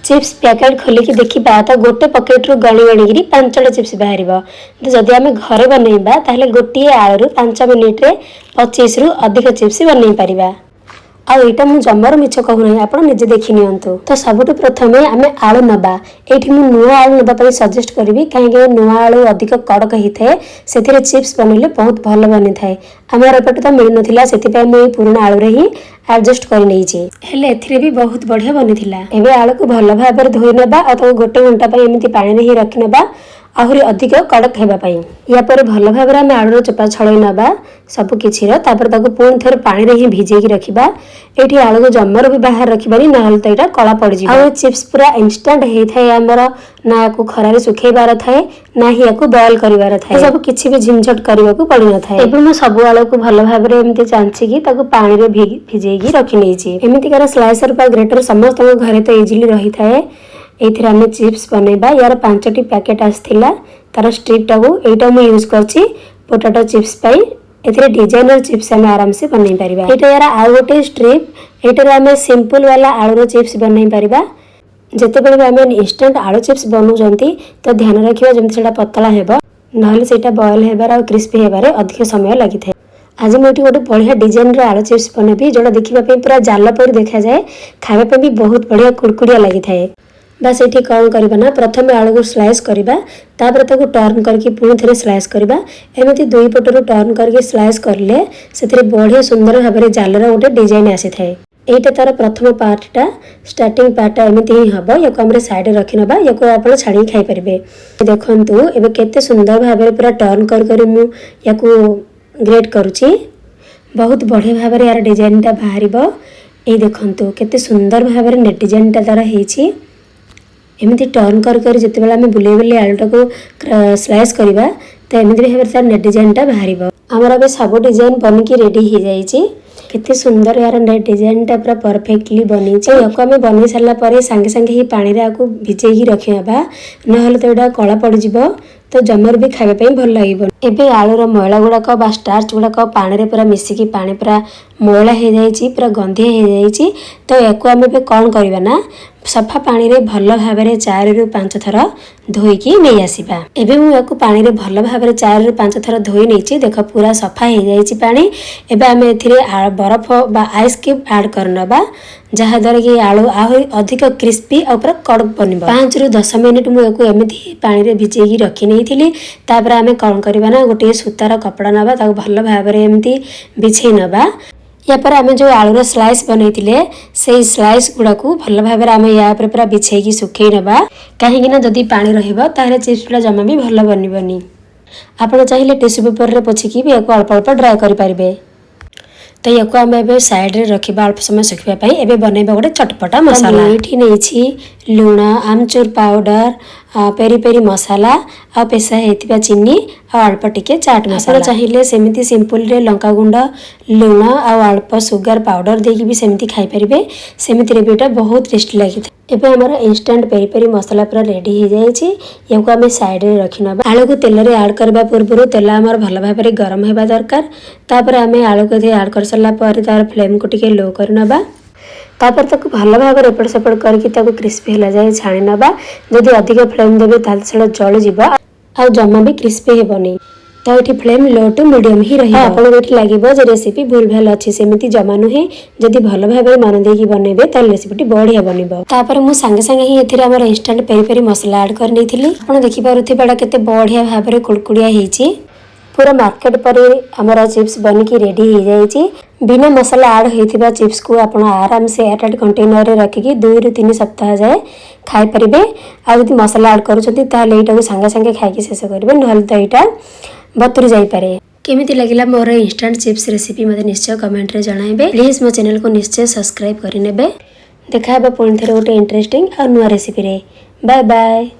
Chips packet ଖୋଲିକି ଦେଖିବା ତ ଗୋଟେ ପକେଟରୁ ଗଣି ଗଣିକିରି 5ଟା ଚିପ୍ସ ବାହାରିବ। କିନ୍ତୁ ଯଦି ଆମେ ଘରେ ବନେଇବା, ତାହେଲେ ଗୋଟିଏ ଆଳୁରୁ 5 ମିନିଟ୍ରେ 25ରୁ ଅଧିକ ଚିପ୍ସ ବନେଇ ପାରିବା। ଆଉ ଏଇଟା ମୁଁ ଜମାରୁ ମିଛ କହୁନାହିଁ, ଆପଣ ନିଜେ ଦେଖି ନିଅନ୍ତୁ। ତ ସବୁଠୁ ପ୍ରଥମେ ଆମେ ଆଳୁ ନେବା। ଏଇଠି ମୁଁ ନୂଆ ଆଳୁ ନେବା ପାଇଁ ସଜେଷ୍ଟ କରିବି, କାହିଁକି ନୂଆ ଆଳୁ ଅଧିକ କଡ଼କ ହେଇଥାଏ। ସେଥିରେ ଚିପ୍ସ ବନେଇଲେ ବହୁତ ଭଲ ବନିଥାଏ। ଆମର ଏପଟେ ତ ମିଳୁନଥିଲା, ସେଥିପାଇଁ ମୁଁ ଏଇ ପୁରୁଣା ଆଳୁରେ ହିଁ ଆଡ଼ଜଷ୍ଟ କରିନେଇଛି। ହେଲେ ଏଥିରେ ବି ବହୁତ ବଢ଼ିଆ ବନିଥିଲା। ଏବେ ଆଳୁକୁ ଭଲ ଭାବରେ ଧୋଇ ନେବା ଆଉ ତାକୁ ଗୋଟେ ଘଣ୍ଟା ପାଇଁ ଏମିତି ପାଣିରେ ହିଁ ରଖିନେବା, ଆହୁରି ଅଧିକ କଡ଼କ ହେବା ପାଇଁ। ୟା ପରେ ଭଲ ଭାବରେ ଆମେ ଆଳୁର ଚୋପା ଛଡ଼େଇ ନେବା ସବୁ କିଛିର। ତାପରେ ତାକୁ ପୁଣି ଥରେ ପାଣିରେ ହିଁ ଭିଜେଇକି ରଖିବା। ଏଇଠି ଆଳୁକୁ ଜମାରୁ ବି ବାହାରେ ରଖିବାନି, ନହେଲେ ତ ଏଇଟା କଳା ପଡ଼ିଯିବ। ଆଉ ଏ ଚିପ୍ସ ପୁରା ଇନଷ୍ଟାଣ୍ଟ ହେଇଥାଏ ଆମର। ନା ୟାକୁ ଖରାରେ ଶୁଖେଇବାର ଥାଏ, ନା ହିଁ ୟାକୁ ବଏଲ କରିବାର ଥାଏ। ସବୁ କିଛି ବି ଝିନଝଟ କରିବାକୁ ପଡ଼ିନଥାଏ। ଏବେ ମୁଁ ସବୁ ଆଳୁକୁ ଭଲ ଭାବରେ ଏମିତି ଚାଞ୍ଚିକି ତାକୁ ପାଣିରେ ଭିଜେଇକି ରଖିନେଇଛି। ଏମିତିକାର ସ୍ଲାଇସର ବା ଗ୍ରେଟର ସମସ୍ତଙ୍କ ଘରେ ତ ଇଜିଲି ରହିଥାଏ। ଏଇଥିରେ ଆମେ ଚିପ୍ସ ବନେଇବା। ୟାର ପାଞ୍ଚଟି ପ୍ୟାକେଟ୍ ଆସିଥିଲା ତାର ଷ୍ଟ୍ରିପ୍ଟାକୁ। ଏଇଟା ମୁଁ ୟୁଜ୍ କରିଛି ପୋଟାଟୋ ଚିପ୍ସ ପାଇଁ। ଏଥିରେ ଡିଜାଇନର ଚିପ୍ସ ଆମେ ଆରାମସେ ବନେଇ ପାରିବା। ଏଇଟା ୟାର ଆଉ ଗୋଟେ ଷ୍ଟ୍ରିପ୍। ଏଇଟାରେ ଆମେ ସିମ୍ପଲ ବାଲା ଆଳୁର ଚିପ୍ସ ବନେଇ ପାରିବା। ଯେତେବେଳେ ବି ଆମେ ଇନଷ୍ଟାଣ୍ଟ ଆଳୁ ଚିପ୍ସ ବନଉଛନ୍ତି, ତ ଧ୍ୟାନ ରଖିବା ଯେମିତି ସେଇଟା ପତଳା ହେବ, ନହେଲେ ସେଇଟା ବଏଲ୍ ହେବାର ଆଉ କ୍ରିସ୍ପି ହେବାରେ ଅଧିକ ସମୟ ଲାଗିଥାଏ। ଆଜି ମୁଁ ଏଠି ଗୋଟେ ବଢ଼ିଆ ଡିଜାଇନର ଆଳୁ ଚିପ୍ସ ବନେଇବି, ଯେଉଁଟା ଦେଖିବା ପାଇଁ ପୁରା ଜାଲ ପରି ଦେଖାଯାଏ। ଖାଇବା ପାଇଁ ବି ବହୁତ ବଢ଼ିଆ କୁଡ଼କୁଡ଼ିଆ ଲାଗିଥାଏ। ବାସ୍, ଏଠି କ'ଣ କରିବା ନା ପ୍ରଥମେ ଆଳୁକୁ ସ୍ଲାଇସ୍ କରିବା, ତାପରେ ତାକୁ ଟର୍ନ କରିକି ପୁଣି ଥରେ ସ୍ଲାଇସ୍ କରିବା। ଏମିତି ଦୁଇ ପଟରୁ ଟର୍ନ କରିକି ସ୍ଲାଇସ୍ କଲେ ସେଥିରେ ବଢ଼ିଆ ସୁନ୍ଦର ଭାବରେ ଜାଲର ଗୋଟେ ଡିଜାଇନ ଆସିଥାଏ। ଏଇଟା ତାର ପ୍ରଥମ ପାର୍ଟଟା, ଷ୍ଟାର୍ଟିଂ ପାର୍ଟଟା ଏମିତି ହିଁ ହେବ। ୟାକୁ ଆମର ସାଇଡ଼ରେ ରଖିନେବା। ୟାକୁ ଆପଣ ଛାଣିକି ଖାଇପାରିବେ। ଦେଖନ୍ତୁ, ଏବେ କେତେ ସୁନ୍ଦର ଭାବରେ ପୁରା ଟର୍ନ କରି କରି ମୁଁ ୟାକୁ ଗ୍ରେଟ୍ କରୁଛି। ବହୁତ ବଢ଼ିଆ ଭାବରେ ୟାର ଡିଜାଇନଟା ବାହାରିବ। ଏଇ ଦେଖନ୍ତୁ, କେତେ ସୁନ୍ଦର ଭାବରେ ଡିଜାଇନଟା ତାର ହେଇଛି। ଏମିତି ଟର୍ନ କରି କରି ଯେତେବେଳେ ଆମେ ବୁଲେଇ ବୁଲେଇ ଆଳୁଟାକୁ ସ୍ଲାଇସ୍ କରିବା, ତ ଏମିତି ଭାବରେ ତାର ନେଟ୍ ଡିଜାଇନଟା ବାହାରିବ। ଆମର ଏବେ ସବୁ ଡିଜାଇନ ବନିକି ରେଡ଼ି ହେଇଯାଇଛି। କେତେ ସୁନ୍ଦର ଏହାର ନେଟ୍ ଡିଜାଇନଟା ପୁରା ପରଫେକ୍ଟଲି ବନିଛି। ୟାକୁ ଆମେ ବନେଇ ସାରିଲା ପରେ ସାଙ୍ଗେ ସାଙ୍ଗେ ହିଁ ପାଣିରେ ଆକୁ ଭିଜେଇକି ରଖିନେବା, ନହେଲେ ତ ଏଇଟା କଳା ପଡ଼ିଯିବ, ତ ଜମାରୁ ବି ଖାଇବା ପାଇଁ ଭଲ ଲାଗିବ। ଏବେ ଆଳୁର ମଇଳା ଗୁଡ଼ାକ ବା ଷ୍ଟାର୍ଚ ଗୁଡ଼ାକ ପାଣିରେ ପୁରା ମିଶିକି ପାଣି ପୁରା ମଇଳା ହେଇଯାଇଛି, ପୁରା ଗନ୍ଧିଆ ହେଇଯାଇଛି। ତ ୟାକୁ ଆମେ ଏବେ କ'ଣ କରିବା ନା ସଫା ପାଣିରେ ଭଲ ଭାବରେ 4ରୁ 5 ଥର ଧୋଇକି ନେଇ ଆସିବା। ଏବେ ମୁଁ ୟାକୁ ପାଣିରେ ଭଲ ଭାବରେ 4ରୁ 5 ଥର ଧୋଇ ନେଇଛି। ଦେଖ, ପୁରା ସଫା ହେଇଯାଇଛି ପାଣି। ଏବେ ଆମେ ଏଥିରେ ବରଫ ବା ଆଇସ୍ କ୍ୟୁବ୍ ଆଡ଼୍ କରିନେବା, ଯାହାଦ୍ୱାରା କି ଆଳୁ ଆହୁରି ଅଧିକ କ୍ରିସ୍ପି ଆଉ ପୁରା କଡ଼କ ବନିବ। 5ରୁ 10 ମିନିଟ୍ ମୁଁ ୟାକୁ ଏମିତି ପାଣିରେ ଭିଜେଇକି ରଖି ନେଇଥିଲି। ତାପରେ ଆମେ କ'ଣ କରିବା ନା ଗୋଟିଏ ସୂତାର କପଡ଼ା ନେବା, ତାକୁ ଭଲ ଭାବରେ ଏମିତି ବିଛେଇ ନେବା। ୟା ପରେ ଆମେ ଯେଉଁ ଆଳୁର ସ୍ଲାଇସ୍ ବନେଇଥିଲେ, ସେଇ ସ୍ଲାଇସ୍ ଗୁଡ଼ାକୁ ଭଲ ଭାବରେ ଆମେ ୟା ଉପରେ ପୁରା ବିଛେଇକି ଶୁଖେଇ ନେବା, କାହିଁକି ନା ଯଦି ପାଣି ରହିବ, ତାହେଲେ ଚିପ୍ସ ଗୁଡ଼ା ଜମା ବି ଭଲ ବନିବନି। ଆପଣ ଚାହିଁଲେ ଟିସୁ ପେପରରେ ପୋଛିକି ବି ୟାକୁ ଅଳ୍ପ ଅଳ୍ପ ଡ୍ରାଏ କରିପାରିବେ। ତ ୟାକୁ ଆମେ ଏବେ ସାଇଡ଼ରେ ରଖିବା ଅଳ୍ପ ସମୟ ଶୁଖିବା ପାଇଁ। ଏବେ ବନେଇବା ଗୋଟେ ଚଟପଟା ମସଲା। ଏଇଠି ନେଇଛି ଲୁଣ, ଆମଚୁର ପାଉଡର, ପେରି ପେରି ମସଲା ଆଉ ପେସା ହେଇଥିବା ଚିନି ଆଉ ଅଳ୍ପ ଟିକେ ଚାଟ୍ ମସଲା। ଚାହିଁଲେ ସେମିତି ସିମ୍ପଲରେ ଲଙ୍କାଗୁଣ୍ଡ, ଲୁଣ ଆଉ ଅଳ୍ପ ସୁଗାର ପାଉଡର ଦେଇକି ବି ସେମିତି ଖାଇପାରିବେ। ସେମିତିରେ ବି ଏଇଟା ବହୁତ ଟେଷ୍ଟି ଲାଗିଥାଏ। ଏବେ ଆମର ଇନଷ୍ଟାଣ୍ଟ ପେରି ପେରି ମସଲା ପୁରା ରେଡ଼ି ହେଇଯାଇଛି। ୟାକୁ ଆମେ ସାଇଡ଼ରେ ରଖିନେବା। ଆଳୁକୁ ତେଲରେ ଆଡ଼୍ କରିବା ପୂର୍ବରୁ ତେଲ ଆମର ଭଲ ଭାବରେ ଗରମ ହେବା ଦରକାର। ତାପରେ ଆମେ ଆଳୁକୁ ଏଥିରେ ଆଡ଼୍ କରିସାରିଲା ପରେ ତାର ଫ୍ଲେମ୍କୁ ଟିକେ ଲୋ କରିନେବା। ତାପରେ ତାକୁ ଭଲ ଭାବରେ ଏପଟ ସେପଟ କରିକି ତାକୁ କ୍ରିସ୍ପି ହେଲା ଯାଏ ଛାଣି ନେବା। ଯଦି ଅଧିକ ଫ୍ଲେମ୍ ଦେବେ, ତାହେଲେ ସେଇଟା ଜଳିଯିବ ଆଉ ଜମା ବି କ୍ରିସ୍ପି ହେବନି। ତ ଏଠି ଫ୍ଲେମ୍ ଲୋ ଟୁ ମିଡ଼ିୟମ୍ ହିଁ ରହିବ। ଆପଣଙ୍କୁ ଏଠି ଲାଗିବ ଯେ ରେସିପି ଭୁଲ ଭାଲ ଅଛି, ସେମିତି ଜମା ନୁହେଁ। ଯଦି ଭଲ ଭାବରେ ମନ ଦେଇକି ବନେଇବେ, ତାହେଲେ ରେସିପିଟି ବଢ଼ିଆ ବନିବ। ତାପରେ ମୁଁ ସାଙ୍ଗେ ସାଙ୍ଗେ ହିଁ ଏଥିରେ ଆମର ଇନଷ୍ଟାଣ୍ଟ ପେରି ପେରି ମସଲା ଆଡ଼୍ କରିନେଇଥିଲି। ଆପଣ ଦେଖିପାରୁଥିବେ, ଏଇଟା କେତେ ବଢ଼ିଆ ଭାବରେ କୁଡ଼କୁଡ଼ିଆ ହେଇଛି। ପୁରା ମାର୍କେଟ ପରି ଆମର ଚିପ୍ସ ବନିକି ରେଡ଼ି ହେଇଯାଇଛି। ବିନା ମସଲା ଆଡ଼୍ ହେଇଥିବା ଚିପ୍ସକୁ ଆପଣ ଆରାମସେ ଏୟାରଟାଇଟ୍ କଣ୍ଟେନରରେ ରଖିକି 2ରୁ 3 ସପ୍ତାହ ଯାଏ ଖାଇପାରିବେ। ଆଉ ଯଦି ମସଲା ଆଡ଼୍ କରୁଛନ୍ତି, ତାହେଲେ ଏଇଟାକୁ ସାଙ୍ଗେ ସାଙ୍ଗେ ଖାଇକି ଶେଷ କରିବେ, ନହେଲେ ତ ଏଇଟା ବତୁରି ଯାଇପାରେ। କେମିତି ଲାଗିଲା ମୋର ଇନଷ୍ଟାଣ୍ଟ ଚିପ୍ସ ରେସିପି, ମୋତେ ନିଶ୍ଚୟ କମେଣ୍ଟରେ ଜଣାଇବେ। ପ୍ଲିଜ୍ ମୋ ଚ୍ୟାନେଲକୁ ନିଶ୍ଚୟ ସବସ୍କ୍ରାଇବ୍ କରିନେବେ। ଦେଖା ହେବ ପୁଣି ଥରେ ଗୋଟେ ଇଣ୍ଟରେଷ୍ଟିଂ ଆଉ ନୂଆ ରେସିପିରେ। Bye bye.